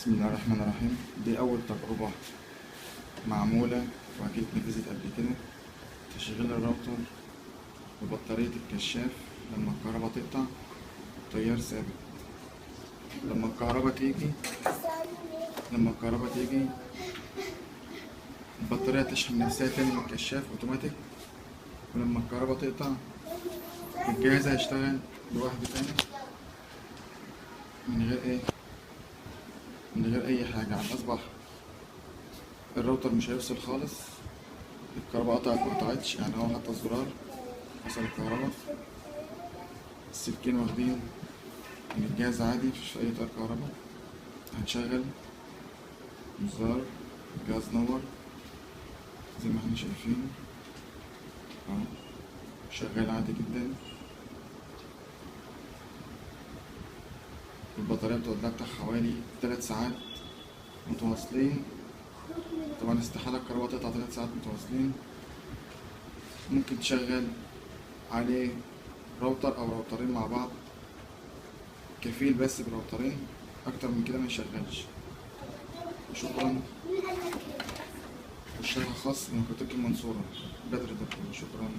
بسم الله الرحمن الرحيم. دي أول تجربة معمولة وأكيد اتنفذت قبل كده. تشغيل الراوتر ببطارية الكشاف لما الكهرباء تقطع، التيار ثابت. لما الكهرباء تيجي البطارية تشحن نفسها تاني من الكشاف اوتوماتيك، ولما الكهرباء تقطع الجهاز هيشتغل لوحده تاني من غير ايه، من غير اي حاجة. يعني اصبح الراوتر مش هيفصل خالص، الكهرباء قطعت ما قطعتش، يعني هو حتى الزرار فصل الكهرباء، السلكين واخدين من الجهاز عادي، مفيش اي تيار كهرباء. هنشغل الزرار، الجهاز نور زي ما احنا شايفين اهو، شغال عادي جدا. البطارية بتقعد لها بتاع حوالي 3 ساعات متواصلين، طبعا استحالة الكهرباء تقطع 3 ساعات متواصلين. ممكن تشغل عليه راوتر او راوترين مع بعض، كفيل بس براوترين، اكتر من كده ما يشغلش. شكرا. والشرح خاص بمكتبة المنصورة بدر دكتور. شكرا.